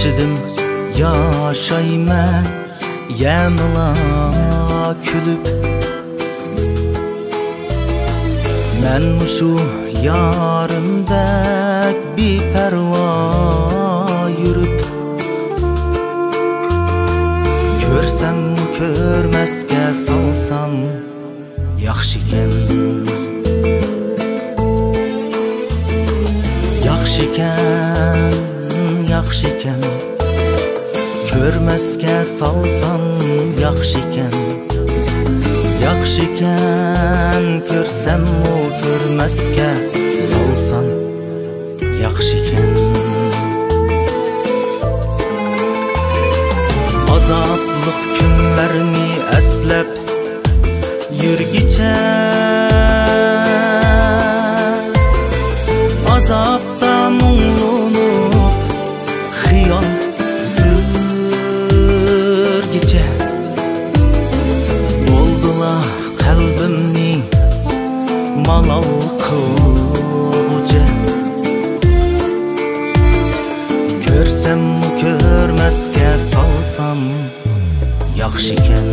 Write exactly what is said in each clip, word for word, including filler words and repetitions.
ياشىدىم، ياشايمەن يەنىلا كۈلۈپ. مەن مۇشۇ يارىمدەك بىپەرۋا يۈرۈپ، كۆرسەممۇ كۆرمەسكە سالسام ياخشىكەن. ياخشىكەن، ياخشىكەن. كۆرمەسكە سالسام ياخشىكەن. ياخشىكەن، كۆرسەممۇ كۆرمەسكە سالسام ياخشىكەن. ئازابلىق كۈنلەرنى ئەسلەپ يۈرگىچە، ئازابتا مۇڭلىنىپ خىيال سۈرگىچە، بولدىلا قەلبىمنى مالال قىلغۇچە. كۆرسەممۇ كۆرمەسكە سالسام ياخشىكەن.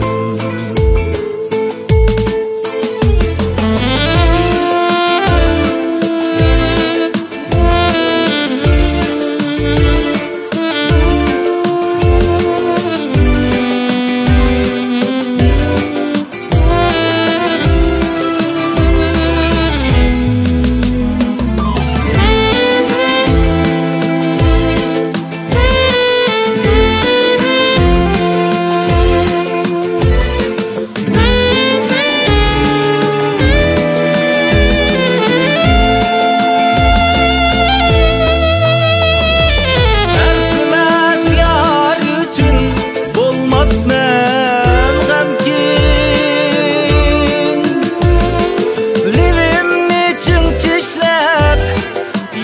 ئەرزىمەس يار ئۈچۈن بولماسمەن غەمكىن. لېۋىمنى چىڭ چىشلەپ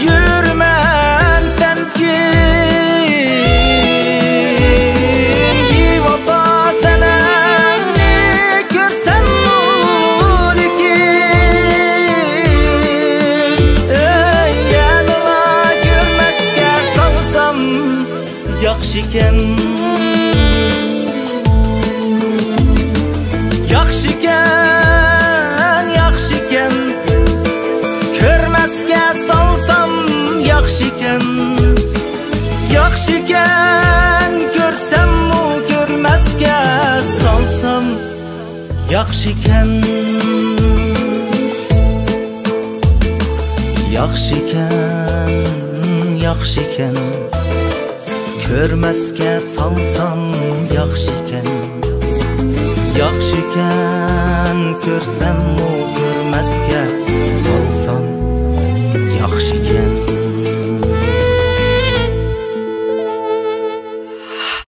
يۈرمەن تەمكىن. بىۋاپا سەنەمنى كۆرسەممۇ لېكىن، ئەي، يەنىلا كۆرمەسكە سالسام ياخشىكەن. ياخشىكەن، ياخشىكەن. كۆرمەسكە سالسام ياخشىكەن. ياخشىكەن، كۆرسەممۇ كۆرمەسكە سالسام ياخشىكەن. ياخشىكەن، ياخشىكەن. كۆرمەسكە سالسام ياخشىكەن. ياخشىكەن، كۆرسەممۇ كۆرمەسكە سالسام ياخشىكەن.